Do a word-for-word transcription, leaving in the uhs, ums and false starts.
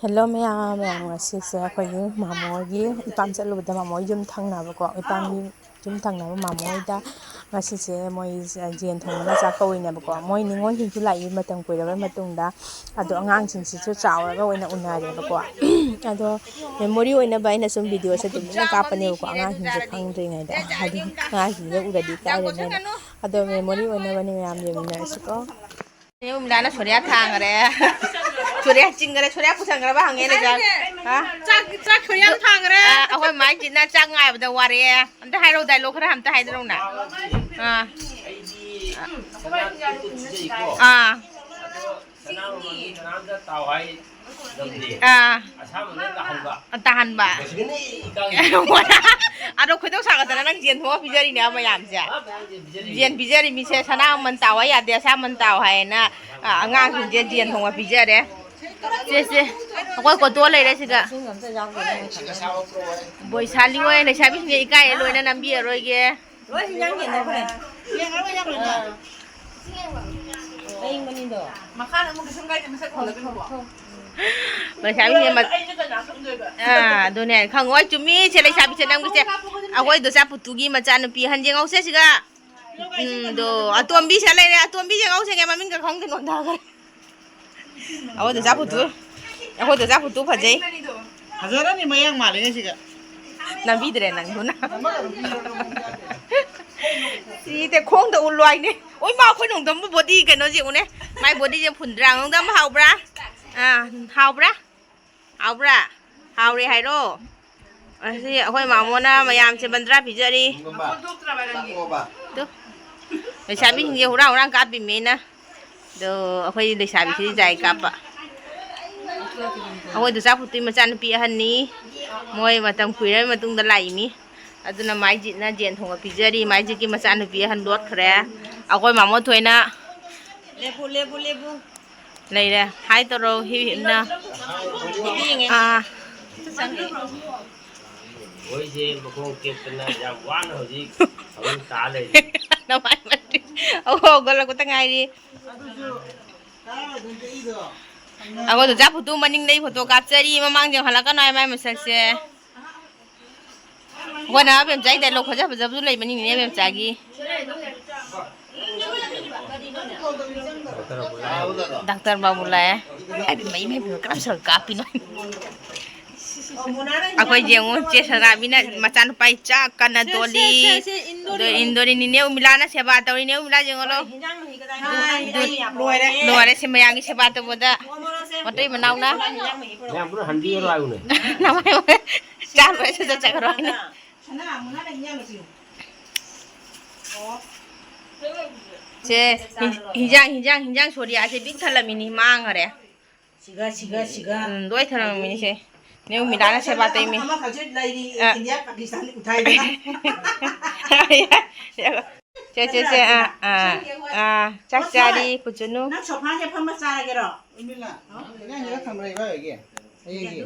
Hello ꯃꯌꯥꯝ, ꯃꯌꯥꯝ ꯉꯁꯤꯁꯦ ꯑꯩꯈꯣꯏꯒꯤ ꯃꯥꯃꯣꯒꯤ ꯏꯄꯥꯝ ꯆꯠꯂꯨꯕꯗ ꯃꯥꯃꯣ ꯌꯨꯝ ꯊꯪꯅꯕꯀꯣ, ꯏꯄꯥꯝꯒꯤ ꯌꯨꯝ ꯊꯪꯅꯕ ꯃꯥꯃꯣ ꯍꯣꯏꯗ ꯉꯁꯤꯁꯦ ꯃꯣꯏ ꯌꯦꯟ ꯊꯣꯡꯕꯅ ꯆꯥꯛ ꯀꯧꯔꯤꯅꯦꯕꯀꯣ꯫ ꯃꯣꯏ ꯅꯤꯉꯣꯜꯁꯤꯡꯁꯨ ꯂꯥꯛꯏ ꯃꯇꯝ ꯀꯨꯏꯔꯕ ꯃꯇꯨꯡꯗ꯫ ꯑꯗꯣ ꯑꯉꯥꯡꯁꯤꯡꯁꯤꯁꯨ ꯆꯥꯎꯔꯒ ꯑꯣꯏꯅ ꯎꯅꯔꯦꯕꯀꯣ꯫ ꯑꯗꯣ ꯃꯦꯃꯣꯔꯤ ꯑꯣꯏꯅꯕ ꯑꯩꯅ ꯁꯨꯝ ꯚꯤꯗꯤꯑꯣꯁꯦ ꯇꯨꯃꯤꯟꯅ ꯀꯥꯞꯄꯅꯦꯕꯀꯣ꯫ ꯑꯉꯥꯡꯁꯤꯡꯁꯦ ꯈꯪꯗ꯭ꯔꯤꯉꯩꯗ ꯍꯥꯏꯗꯤ ꯑꯉꯥꯡꯁꯤꯡꯁꯦ ꯎꯔꯗꯤ ꯏꯀꯥꯏꯔꯅꯦꯅ꯫ ꯑꯗꯣ ꯃꯦꯃꯣꯔꯤ ꯑꯣꯏꯅꯕꯅꯦ ꯃꯌꯥꯝ ꯌꯦꯡꯃꯤꯟꯅꯔꯁꯤꯀꯣ꯫ ꯅꯦ ꯎꯃꯤꯂꯥꯅ ꯁꯣꯔꯤꯌꯥ ꯊꯥꯡꯈ꯭ꯔꯦ꯫ ꯁꯣꯔꯤꯌꯥ ꯆꯤꯡꯈ꯭ꯔꯦ꯫ ꯁꯣꯔꯤꯌꯥ ꯄꯨꯁꯟꯈ꯭ꯔꯕ ꯍꯪꯉꯦ ꯂꯩꯖꯥ꯫ ꯍꯥ? ꯆꯥꯛ, ꯆꯥꯛ ꯁꯣꯔꯤꯌꯥ ꯊꯥꯡꯈ꯭ꯔꯦ꯫ ꯑꯥ, ꯑꯩꯈꯣꯏ ꯃꯥꯏ ꯆꯤꯟꯅ ꯆꯥꯛ ꯉꯥꯏꯕꯗ ꯋꯥꯔꯦ꯫ ꯑꯝꯇ ꯍꯥꯏꯔꯛꯑꯣ, ꯗꯥꯏꯂꯣꯛ ꯈꯔ ꯑꯝꯇ ꯍꯥꯏꯗꯔꯛꯎꯅ꯫ ꯑꯥ꯫ ꯑꯥ꯫ ꯑꯥ꯫ ꯇꯥꯍꯟꯕ꯫ ꯑꯗꯣ ꯈꯣꯏꯗꯧ ꯁꯥꯒꯠꯇꯅ ꯅꯪ ꯖꯦꯟ ꯊꯣꯛꯑ ꯄꯤꯖꯔꯤꯅꯦ ꯃꯌꯥꯝꯁꯦ꯫ ꯖꯦꯟ ꯄꯤꯖꯔꯤ ꯃꯤꯁꯦ ꯁꯅꯥ ꯃꯃꯟ ꯇꯥꯎ ꯍꯥꯏ ꯌꯥꯗꯦ, ꯑꯁꯥ ꯃꯃꯟ ꯇꯥꯎ ꯍꯥꯏꯌꯦꯅ, ꯑ, ꯑꯉꯥꯡꯁꯤꯡꯁꯦ ꯖꯦꯟ ꯊꯣꯡꯕ ꯄꯤꯖꯔꯦ꯫ ꯁꯦ, ꯁꯦ, ꯑꯩꯈꯣꯏ ꯀꯣꯇꯣ ꯂꯩꯔꯦ ꯁꯤꯗ꯫ ꯕꯣꯏꯁꯥꯂꯤ ꯍꯣꯏ ꯂꯩꯁꯥꯕꯤꯁꯤꯡꯁꯦ ꯏꯀꯥꯏꯌꯦ, ꯂꯣꯏꯅ ꯅꯝꯕꯤꯔꯔꯣꯏꯒꯦ꯫ ꯂꯣꯏ ꯍꯤꯟꯖꯥꯡ ꯌꯦꯟꯅꯈ꯭ꯔꯦ꯫ ꯌꯦꯡꯉꯔꯣꯏ, ꯌꯦꯡꯉꯔꯣꯏ꯫ ꯑꯌꯤꯡꯕꯅꯤꯗꯣ꯫ ꯃꯈꯥꯗ ꯑꯃꯨꯛ ꯀꯩꯁꯨꯝ ꯀꯥꯏꯗꯦ, ꯃꯁꯛ ꯈꯪꯗꯕꯅꯤꯀꯣ꯫ ꯂꯩꯁꯥꯕꯤꯁꯦ ꯃ-, ꯑꯩꯁꯦ ꯀꯅꯥ ꯈꯪꯗꯣꯏꯕ? ꯑꯥ, ꯑꯗꯨꯅꯦ, ꯈꯪꯉꯣꯏ, ꯆꯨꯝꯃꯤ, ꯁꯦ ꯂꯩꯁꯥꯕꯤꯁꯦ ꯅꯪꯒꯤꯁꯦ꯫ ꯑꯩꯈꯣꯏ ꯗꯣꯆꯥ ꯄꯨꯇꯨꯒꯤ ꯃꯆꯥꯅꯨꯄꯤ ꯑꯍꯟꯁꯦ ꯉꯧꯁꯦ ꯁꯤꯒ꯫ ꯎꯝ, ꯗꯣ, ꯑꯇꯣꯝꯕꯤꯁꯦ ꯂꯩꯔꯦ, ꯑꯇꯣꯝꯕꯤꯁꯦ ꯉꯧꯁꯦ, ꯃꯃꯤꯡꯒ ꯈꯪꯗꯦ, ꯅꯣꯟꯊꯈ꯭ꯔꯦ꯫ ꯑꯩꯈꯣꯏ ꯗꯣꯆꯥ ꯄꯨꯇꯨ, ꯑꯩꯈꯣꯏ ꯗꯣꯆꯥ ꯄꯨꯇꯨ ꯐꯖꯩ꯫ ꯐꯖꯔꯅꯤ, ꯃꯌꯥꯡ ꯃꯥꯜꯂꯤꯉꯩꯁꯤꯒ꯫ ꯅꯝꯕꯤꯗ꯭ꯔꯦ ꯅꯪꯗꯨꯅ꯫ ꯁꯤꯗꯤ ꯈꯣꯡꯗ ꯎꯜꯂꯣ ꯍꯥꯏꯅꯦ꯫ ꯑꯣꯏ ꯃꯥ, ꯑꯩꯈꯣꯏ ꯅꯣꯡꯗꯝꯕꯨ body ꯀꯩꯅꯣꯁꯦ ꯌꯦꯡꯉꯨꯅꯦ꯫ ꯃꯥꯏ bodyꯁꯦ ꯐꯨꯟꯗ꯭ꯔꯥ? ꯅꯣꯡꯗꯝꯕ ꯍꯥꯎꯕ꯭ꯔꯥ? ꯑꯥ, ꯍꯥꯎꯕ꯭ꯔꯥ? ꯍꯥꯎꯕ꯭ꯔꯥ? ꯍꯥꯎꯔꯦ ꯍꯥꯏꯔꯣ? ꯑꯁꯤ ꯑꯩꯈꯣꯏ ꯃꯥꯃꯣꯅ ꯃꯌꯥꯝꯁꯦ ꯕꯟꯗ꯭ꯔꯥ ꯄꯤꯖꯔꯤ꯫ ꯇꯨ꯫ ꯂꯩꯁꯥꯕꯤꯁꯤꯡꯁꯦ ꯍꯨꯔꯥꯟ ꯍꯨꯔꯥꯟ ꯀꯥꯞꯄꯤꯃꯦꯅ꯫ ꯑꯗꯣ ꯑꯩꯈꯣꯏ ꯂꯩꯁꯥꯕꯤꯁꯤꯗꯤ ꯖꯥꯏ ꯀꯥꯞꯄ꯫ ꯑꯩꯈꯣꯏ ꯗꯣꯆꯥ ꯄꯨꯇꯨꯒꯤ ꯃꯆꯥꯅꯨꯄꯤ ꯑꯍꯟꯅꯤ꯫ ꯃꯣꯏ ꯃꯇꯝ ꯀꯨꯏꯔꯕ ꯃꯇꯨꯡꯗ ꯂꯥꯛꯏꯃꯤ꯫ ꯑꯗꯨꯅ ꯃꯥꯏꯖꯤꯠꯅ ꯖꯦꯟ ꯊꯣꯡꯕ ꯄꯤꯖꯔꯤ꯫ ꯃꯥꯏꯖꯤꯠꯀꯤ ꯃꯆꯥꯅꯨꯄꯤ ꯑꯍꯟ ꯂꯣꯠꯈ꯭ꯔꯦ꯫ ꯑꯩꯈꯣꯏ ꯃꯥꯃꯣ ꯊꯣꯏꯅ ꯂꯦꯞꯄꯨ, ꯂꯦꯞꯄꯨ, ꯂꯦꯞꯄꯨ꯫ ꯂꯩꯔꯦ꯫ ꯍꯥꯏ ꯇꯧꯔꯣ, ꯍꯤ ꯍꯤꯞꯅ꯫ ꯍꯤꯞꯄꯤ ꯌꯦꯡꯉꯦ꯫ ꯑꯥ꯫ ꯃꯣꯏꯁꯦ ꯃꯈꯣꯡ ꯇꯦꯛꯇꯅ ꯌꯥꯝ ꯋꯥꯅ ꯍꯧꯖꯤꯛ ꯑꯃꯨꯛ ꯇꯥ ꯂꯩꯔꯤ꯫ ꯅꯃꯥꯏ ꯃꯠꯇꯤ꯫ ꯑꯣ, ꯍꯧꯒꯠꯂꯛꯄꯇ ꯉꯥꯏꯔꯤ꯫ ꯑꯗꯨꯁꯨ ꯀꯥꯔꯣꯏꯗꯅ ꯇꯦꯛꯏꯗꯣ꯫ ꯑꯩꯈꯣꯏ ꯗꯣꯆꯥ ꯐꯣꯇꯣ ꯃꯅꯤꯡꯗꯩ ꯐꯣꯇꯣ ꯀꯥꯞꯆꯔꯤ꯫ ꯃꯃꯥꯡꯁꯦ ꯍꯜꯂꯛꯀꯅꯨ ꯍꯥꯏ ꯃꯥꯏ ꯃꯁꯛꯁꯦ꯫ ꯑꯩꯈꯣꯏꯅ ꯑꯕꯦꯝꯆꯥꯒꯤ ꯗꯥꯏꯂꯣꯛ ꯐꯖ ꯐꯖꯕꯁꯨ ꯂꯩꯕꯅꯤꯅꯦ ꯑꯕꯦꯝꯆꯥꯒꯤ꯫ ꯗꯥꯛꯇꯔ ꯕꯥꯕꯨ ꯂꯥꯛꯑꯦ꯫ ꯏꯃꯥꯏ, ꯏꯃꯥꯏ, ꯏꯃꯥꯏ, ꯀꯔꯝ ꯁꯔꯨꯛ ꯀꯥꯞꯄꯤꯅꯣ? ꯑꯩꯈꯣꯏ ꯌꯦꯡꯉꯨ, ꯆꯦ ꯁꯅꯥꯕꯤꯅ ꯃꯆꯥꯅꯨꯄꯥ ꯏꯆꯥ ꯀꯟꯅ ꯁꯦ, ꯁꯦ, ꯇꯣꯜꯂꯤ꯫ ꯁꯦ, ꯁꯦ, ꯏꯟꯗꯣꯔꯤ꯫ ꯑꯗꯣ ꯏꯟꯗꯣꯔꯤ, ꯅꯤꯅꯦ ꯎꯃꯤꯂꯥꯅ ꯁꯦꯕꯥ ꯇꯧꯔꯤ꯫ ꯅꯦ ꯎꯃꯤꯂꯥ ꯌꯦꯡꯉꯣꯂꯣ꯫ ꯍꯣꯏ, ꯍꯤꯟꯖꯥꯡ ꯃꯍꯤ ꯀꯗꯥꯏ ꯂꯣꯏꯔꯦ꯫ ꯂꯣꯏꯔꯦ, ꯁꯤ ꯃꯌꯥꯝꯒꯤ ꯁꯦꯕꯥ ꯇꯧꯕꯗ꯫ ꯃꯣꯃꯣꯔꯣꯁꯦ꯫ ꯃꯇꯩ ꯃꯅꯥꯎꯅ꯫ ꯍꯤꯟꯖꯥꯡ ꯃꯍꯤ ꯄꯨꯔꯛꯑꯣ꯫ ꯃꯌꯥꯝ ꯄꯨꯟꯅ ꯍꯟꯕꯤꯔꯣ ꯍꯥꯏꯌꯨꯅꯦ꯫ ꯅꯃꯥꯏ ꯃꯣꯏ꯫ ꯆꯥ ꯂꯣꯏꯔꯦ, ꯁꯠ ꯁꯠ ꯆꯠꯈ꯭ꯔꯣ ꯍꯥꯏꯅꯦ꯫ ꯁꯅꯥ, ꯃꯨꯛꯅꯥꯗ ꯍꯤꯟꯖꯥꯡ ꯂꯣꯏꯁꯤꯜꯂꯨ꯫ ꯑꯣ꯫ ꯁꯦ, ꯍꯤꯟ-, ꯍꯤꯟꯖꯥꯡ, ꯍꯤꯟꯖꯥꯡ, ꯍꯤꯟꯖꯥꯡ ꯁꯣꯔꯤꯌꯥꯁꯦ ꯄꯤꯛ ꯊꯜꯂꯝꯃꯤꯅꯤ, ꯃꯥꯡꯈꯔꯦ꯫ ꯁꯤꯒ, ꯁꯤꯒ, ꯁꯤꯒ꯫ ꯎꯝ, ꯂꯣꯏ ꯊꯅꯝꯃꯤꯅꯤꯁꯦ꯫ ꯅꯦ ꯎꯃꯤꯂꯥꯅ ꯁꯦꯕꯥ ꯇꯧꯏꯃꯤ꯫ ꯑꯃꯈꯛꯁꯨ ꯂꯩꯔꯤ, ꯑ꯫ ꯏꯟꯗꯤꯌꯥ ꯄꯥꯀꯤꯁꯇꯥꯟ ꯎꯊꯥꯏꯗꯅ꯫ ꯁꯦ, ꯁꯦ, ꯁꯦ, ꯑꯥ, ꯑꯥ, ꯑꯥ, ꯆꯥꯛ ꯆꯥꯔꯤ, ꯄꯨꯆꯨꯅꯨ꯫ ꯅꯪ ꯁꯣꯐꯥꯁꯦ ꯐꯝꯃ ꯆꯥꯔꯒꯦꯔꯣ? ꯎꯃꯤꯂꯥ, ꯏꯟꯖꯥꯡꯁꯤꯒ ꯊꯝꯕ꯭ꯔꯥ ꯏꯕꯥꯏ ꯍꯣꯏꯒꯤ? ꯍꯌꯦꯡꯒꯤ?